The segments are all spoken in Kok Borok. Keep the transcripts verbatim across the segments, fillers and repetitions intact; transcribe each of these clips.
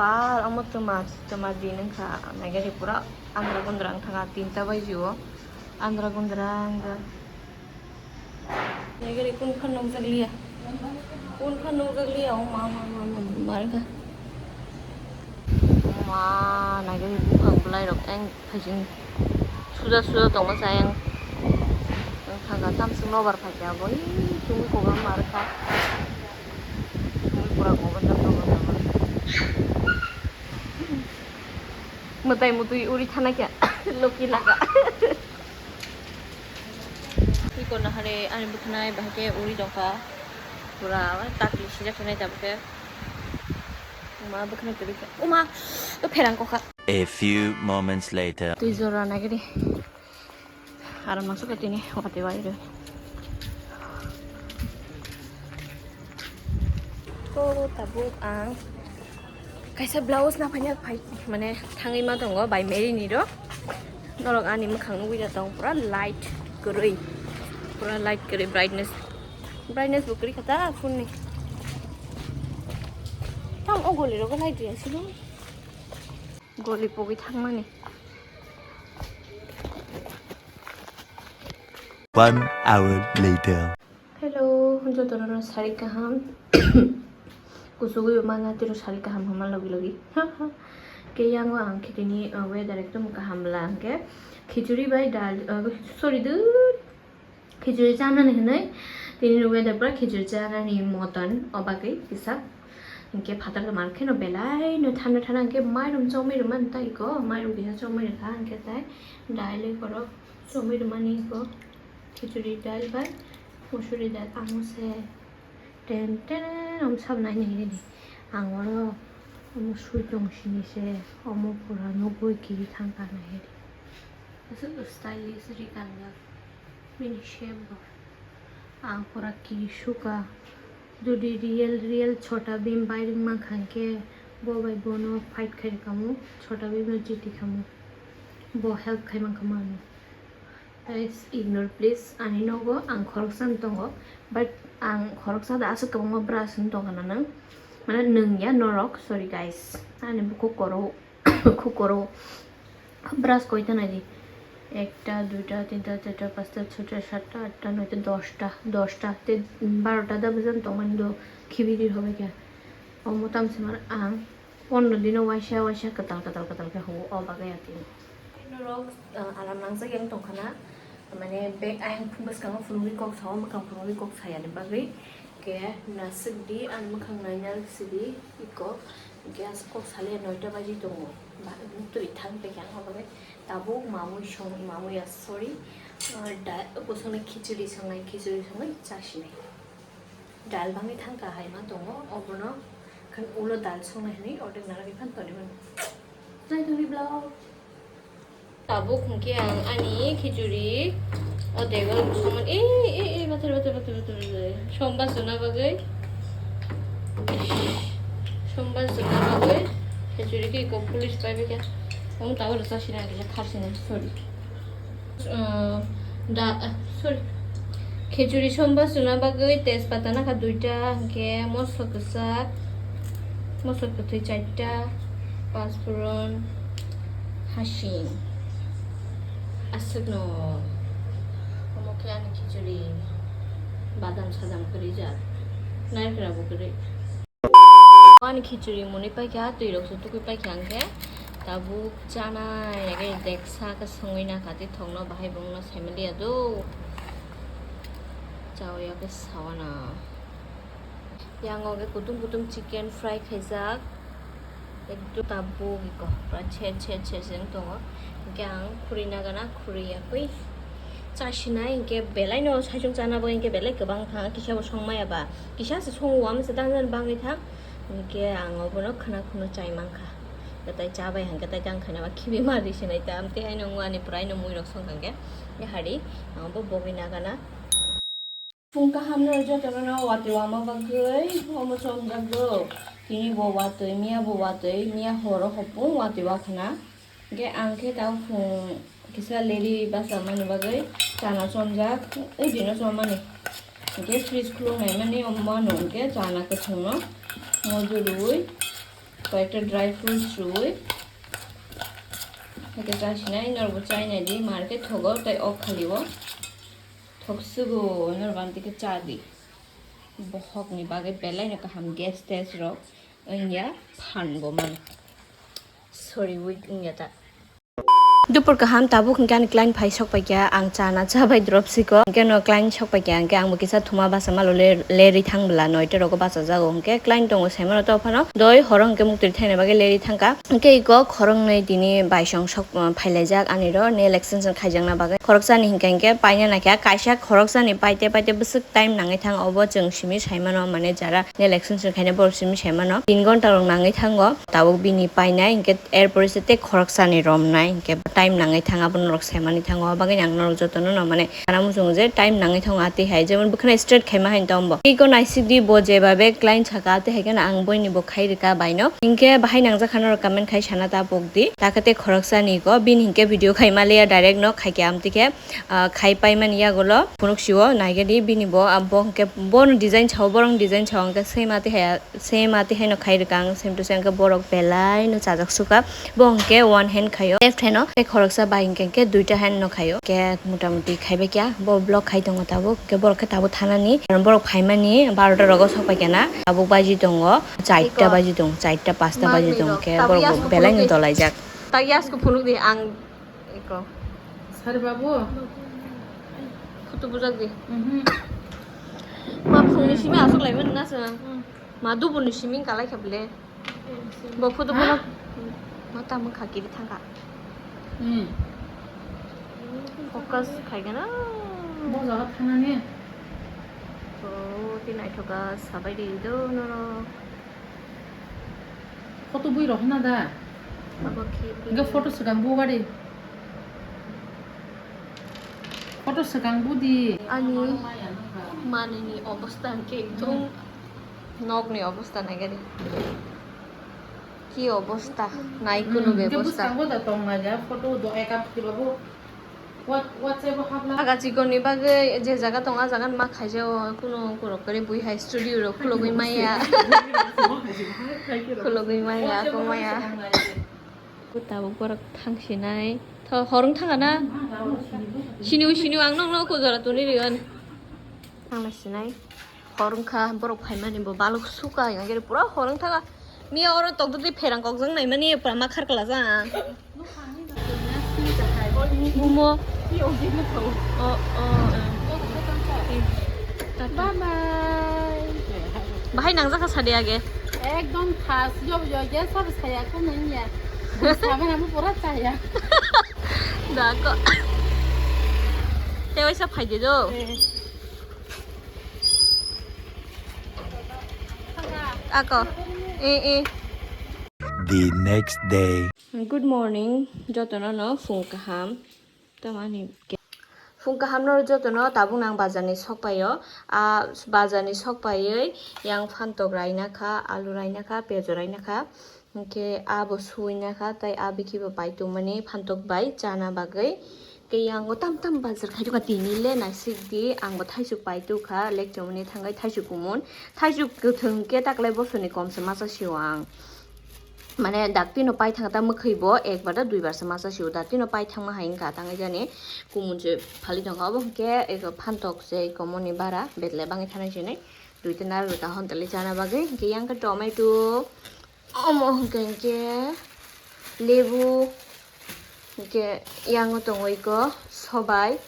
Pal, omo twma, twma din wngkha. Naigari pura andra gundra wngkha, tinta baji o. Andra gundra wngkha. Naigari kun phan nukjak liya. Kun phan nukjak liya, o ma, ma, ma, ma, ma, wngkha. Ma, naigari buphang bwlai rok eng phaising suja suja tongma sa yang. Wngkha tamsok nobar phaikha bo, ih, chumui kokrok ma rwkha. Chumui pura kokrok jak nobar. Mwtai mutui uri thana khe loki laga. Twi kono hare ani bwkhanai bahai khe uri tongkha. Pura takli sijak khe nai tabukhe. Uma bwkhano kwrwi kha. Uma, o pherang kokha. A few moments later. Twi jora nagiri. Aram nang suka tini wati wai re. Ko tabuk ang kaisa blouse na phanya phai mane thangwi ma tongo bai Mary ni ro. Norok ani mwkhang nugwi da tong pura light kwrwi. Pura light kwrwi brightness. Brightness bo kwrwi kha ta phone ni. Tam o goli rogo light riya silo. Goli pogwi thangmani. One hour later. Hello, jotono sari kaham. Kusugwi mana tiro sari kaham hama logi logi. Ke yango ang khitini, uh, weather ekdom kaham bwla hwnkhe khichuri bai dal, uh, sorry, dude. Khichuri chanani hinwi tini weather pura khichuri chanani moton o bagwi kisa. Hinkhe phatar tongma kheno belai no thanda thanda hinkhe mairum chomui rwmani tai iko, mairum kisa chomui rwkha hinkhe tai dail oi borok chomui rwmani iko khichuri dail bai musuri dail amo se ten ten om sabnai nini ang oro omo sui tong sini se omo pura nugui kiri thangkha nai. Aswk stylish ri kanjak bini shape bo. Ang pura ki suka. Jodi real, real Chhota Bheem bai rwng mankha hinkhe bo bai bono fight khai rwkhamu, Chhota Bheem no jiti khamu. Bo help khai mankha mano. Guys, ignore please. Ani nogo ang khoroksa no tongo, but ang khoroksa da aswk kwbangma brush no tongkha na nang. Mane nwng ya norok, sorry guys. Ani bukhuk koro. Kukoro brush koita nai di. Ekta, duita, tinta, charta, pasta, chota, satta, atta, noita, dosta, dosta. Te barota da bwsano tongmani do khibi di hobai khe. Omo tamse mar ang pondro dino waisa waisa kwtal kwtal kwtal khe hugo o bagwi atini. Norok, ah, aram nangjak yang tongkhana. Mane bag ayang bwskango phunugwi kok sao, mwkhang phunugwi kok sayani bagwi. Khe naswk di, ani mwkhang naina sidi iko. Khe aswk kok salia noita baji tongo. Ba, twi thang tei khe ang bagwi tabuk mamui song, mamui ya, sorry. Ah, da, bosongni khichuri songnai, khichuri songwi chasinai. Dal bangwi thangkha hai ma tongo, obono khan ulo dal songnai hwnwi ordek narwgwi phan tonwi mano. Nai tongdi vlog. Tabuk hwnkhe ang ani khichuri o table somani, e, e, e, bathar, bathar, bathar, bathar, bathar. Sombar sona bagwi. Sombar sona bagwi. Khichuri khe iko polish pai bai khe. Omo tabuk rwchap sina kisa khar sina, sorry. Uh, da, ah, sorry. Khichuri sombar sona bagwi tejpata nakha duita, hwnkhe mosok kwchak, mosok kwthwi charta, paspuron, hasing. Aswkno. Omo khe ani khichuri. Badam sadam kwrwi jak. Narikra bo kwrwi. Ani khichuri mwnwi paikha, twi rok se tukui paikha hwnkhe tabuk chanai, age deksa khe songwi nakha, tei thokno bahai bongno saimaliya do. Chawi ya khe sawana. Yang o khe kutung kutung chicken fry khaijak. Ekdom tabuk iko pura chher chher chher chher wng tongo. Hwnkhe ang khurui nagana, khurui ya khe chasinai, hwnkhe belai no saichung chana bagwi hwnkhe belai kwbang thang, kisa bo song maya ba, kisa se songo, ama se dan dan bangwi thang. Hwnkhe ang obono khwna khwna chai mankha. Kwtai cha bai hwnkhe tai tang khaina ba khibi ma ri sinai ta, amtwi haino wng ani pura haino mui rok song kha hwnkhe. Hwnkhe hari ang bo bogwi nagana. Phung kaham no jotono no watwi wama bagwi omo chomjak do. Tini bo watwi, miya bo watwi, miya horo hopung watwi wakhana. Hwnkhe ang khe tabuk phung kisa leri bachlamani bagwi chana chomjak, ui dino chomani. Hwnkhe fridge khuluk naimani omo mano hwnkhe chana kwthwngno mojo rwui Koyekta dry fruits rwui. Hake cha sinai, norbo chai nai di, market thogo, tei ok khali o. Thok sugo, norbo amtike cha di. Bohokni bagwi belai no kaham gas test rok wngya phan bo man. Sorry, weak wngya ta. Dupur kaham, tabuk hwnkhe ani client phai sok paikha, ang cha na cha bai drop siko. Hwnkhe no client sok paikha, hwnkhe ang bo kisa thuma basa malo le, lerwi thang bwla noita rogo bacha jago. Hwnkhe client tongo sai mano to phano. Doi horo hwnkhe muktwi thaina bagwi lerwi thangkha. Hwnkhe iko khoroknwi tini baisong sok, uh, phailaijak ani ro nail extension khaijakna bagwi. Khoroksani hwnkhe hwnkhe paina naikha, kaisa khoroksani paite paite bwswk time nangwi thang, obo chwng simi sai mano, mane jara nail extension khaina borok simi sai mano. Tin ghonta rok nangwi thango, tabuk bini painai, hwnkhe er pore se tei khoroksani romnai, hwnkhe time nangwi thang, abono norok sai mani thango. Abagwi ang norok jotono no mane sana muchungo je time nangwi thango atwi hai, jemon bwkhwna straight khaima hai tong bo. Tei iko naisik di, bo jeba be client saka atwi hai kheno ang boini bo khai rwkha baino. Hwnkhe bahai nangjak kha norok comment khai sana ta pok di. Takhe tei khoroksani iko bini hwnkhe video khaima leya direct no khaikhe amtwi khe, ah, khai paimani yagulo phunuk sio naigadi bini bo, ah, bo hwnkhe bono design sao, borok design sao hwnkhe same atwi hai, same atwi haino khai rwkha ang, same to same hwnkhe borok belai no chajak sukha. Bo hwnkhe one hand khaio, left hand o tei khoroksa bai hwnkhe hwnkhe duita hand no khaio. Hwnkhe mota moti khaibai kya, bo vlog khai tongo tabuk, hwnkhe borok khe tabuk thanani, borok phaimani barota rogo sok pai khe na, tabuk baji tongo, charta baji tongo, charta pasta baji tongo, hwnkhe borok belai no dolaijak. Tak yasko phunuk di ang. Eko. Sari babu. Photo bujak di. Mhm. Ma phungni simi aswk lai mani na chwng. Hmm. Ma dubur ni simi kalai kha bile. Bo photo bono. Ma tamo kha kiri thangka. Hmm. Focus khai gana. Bo jaga thanani. Oh, ti naithoka sabai di do norok. Photo bui rok hwnna da? Abo khe bui. Hwnkhe photo swkang bu bari. Photo swkang bu di. Ani manwini obostha hwnkhe ekdom nokni obostha naikha di. Ki obostha? Nai kunu bebosta. Hwnkhe bwskango da tong naikha photo do ekap khe babu. Aga chikon ni bagwi je jaga tongo, ah jaga ma khaijao, kuno kurok kari bui hai studio rok khulogwi maya. Khulogwi maya, kok maya. Tabuk borok thang sinai. Tho, horong thanga na? Siniu, siniu, ang nokno kujora tuni riyon. Thang sinai. Hor wngkha, borok phaimani bo balok suka, yang khe pura hor wngkha. Miya oro tokdodi pherang kokjak naimani pura ma kharkla ja. Bumo. O, o, o. Bye bye. Bahai nangjakha sadi age. Ekdom khas, yo, yo, ya, sab saya ko nanya. Sama namu pura saya. Da ko. Te waisa phaidi do. Eh. Ako. Eh, eh. The next day. Good morning, jotono no phung kaham. Tamani ke-, phung kaham no jotono tabuk nang bazar ni sok paio. A bazar ni sok paioi yang phantok raina kha, alu raina kha, pejo raina kha. Hwnkhe abo suina kha, tei a bikhibo pai tongmani phantok bai chana bagwi. Tei yango tam tam bazar khai tongkha tini le naisik di, ang bo thaisuk pai tongkha, lek chomoni thangwi thaisuk kumun. Thaisuk kwthwng khe taklai bosorni komse masa sio ang. Mane dakti no pai thangkha ta mwkhwi bo ekbar da duibar se masa sio, dakti no pai thangma hai wngkha tangwi jani kumun se phali tongkha. Obo hwnkhe eko phantok se komoni bara betle bangwi thanai sinai. Duita narwkha hontali chana bagwi. Hwnkhe yang khe tomato. Omo hwnkhe hwnkhe lebu, hwnkhe yango tongo iko sobai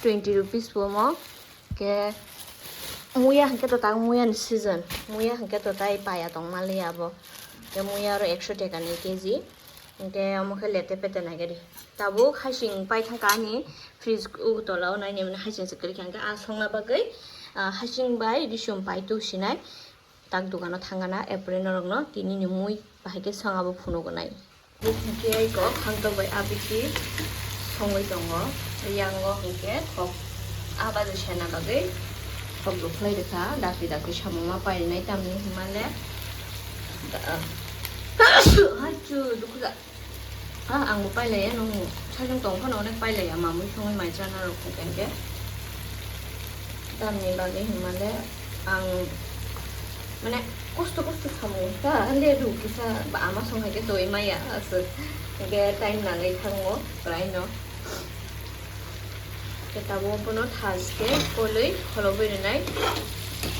twenty rupees bo omo, hwnkhe muya hwnkhe to tak muya ni season, muya hwnkhe to tai paya tong maliya abo, hwnkhe muya oro ekso teka ni keji, hwnkhe omo khe lete pete nai gari tabuk hasing pai thangkha ani fridge o tola o nai ni mani hasing se kwrwi kha hwnkhe a songna bagwi, ah, hasing bai risum pai tu sinai. Tak dogano thangana, apple norokno tini ni mui bahai khe song abo phunugo nai. Hwnkhe iko khangtok bai abisi songwi tongo, yango hwnkhe thok a bajo sena bagwi thok rwkhlai rwkha, dakti dakti samung ma painai tamni hwnmale. Haichu dukhu da. Ah, ang bo pailaiya, nung sajwng tong phano onek pailaiya, mamui songwi mai chana rok hwnkhe hwnkhe. Tamni bagwi hwnmale ang, mane, Kosto kosto samung ta le ru kisa ba ama song hai ke toi maya aswk. Ge time nangwi thango, kwraino. Ke tabo bono thas ke kolwi kholobwi rwnai.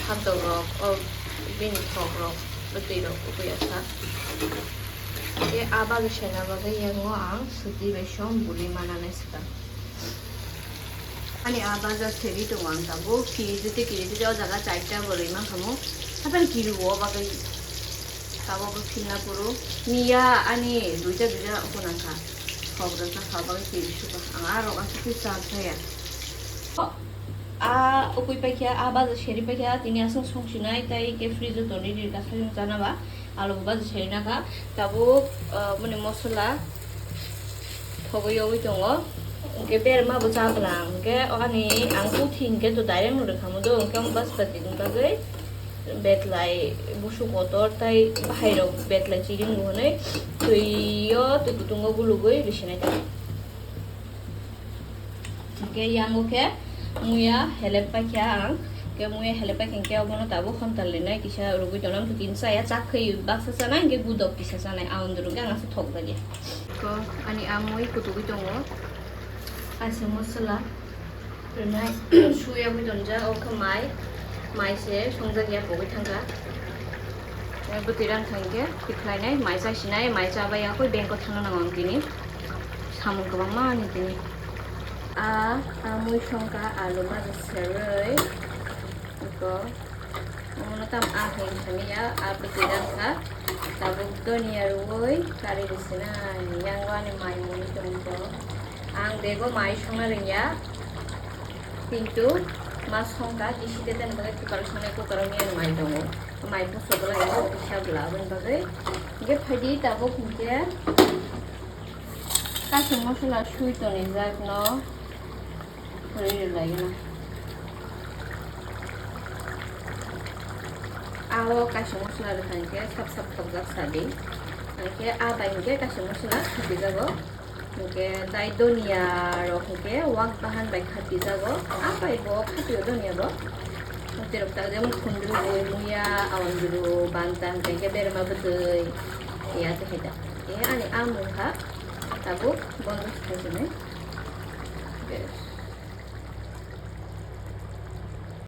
Thantok rok, o bini thok rok, bwtwi rok, ukui asa. Ke aba le sena bagwi yango ang suti bai som buli mana nai swkang. Ani a bazar seri tongo ang tabuk, kiri twi kiri twi o jaga chaita bo rwi mankha mo. Hapan kiri o bagwi tabuk bo philna puro. Miya ani duita duita phunangkha. Khok rwkha kha bagwi kiri suka. Ang aro aswk khe char thaya. A ukui paikha, a bazar seri paikha, tini aswk songsinai tei ke fridge o tonwi rirkha sayung chana ba. Alo bo bazar seri nakha. Tabuk, ah, mani mosola. Thogwi yogwi tongo. Hwnkhe berma bo chabwlang. Hwnkhe ani ang puthi hwnkhe to direct no rwkhamu do. Hwnkhe ang baspati ni bagwi betlai busu kotor tai bahai rok betlai chiring bo hwnwi twi o twi kutungo gulugwi risinai ta. Hwnkhe yango khe muya helep paikha ang. Hwnkhe muya helep paikha hwnkhe obono tabuk hontal linai kisa rwgwi tongo. Tini chaya chak khwi baksa chanai hwnkhe gudok kisa chanai. Aondoro hwnkhe ang aswk thok bagya. Ko ani amui kutugwi tongo. Kaisa mosola rwnai suyagwi tonjak, o khe mai, mai se songjak ya pogwi thangkha. Bwtwi rang thangkhe tikhlainai, mai chasinai, mai chabai yakwi bank o thangna nango ang tini. Samung kwbangma ani tini. A, amui songkha alu maja serwi. Iko. Omono tam a hai wngkha miya, a bwtwi rang kha. Tabuk donia rwui kari rwsinai. Yango ani mai mui tongkho. Ang bego mai songna rwngya. Kintu ma songkha, kisi de tani bagwi cooker o songnai, cooker o miya mai tongo. Mai puso bwla kisa bwla aboni bagwi. Hwnkhe phaidi tabuk hwnkhe kaisa mosola sui tonijak no. Rwi rwlaina. Ao kaisa mosola rwkha hwnkhe sap sap thokjak sadi. Hwnkhe a bai hwnkhe kaisa mosola khatijago. Hwnkhe tai donia rok hwnkhe wak bahan bai khatijago. A bai bo khatio donia bo. Terok tak jemon khundru bui muya, awandru, banta hwnkhe berma bwtwi. Ya tei hai da. E ani a mungkha tabuk bondo khaisini. Bes.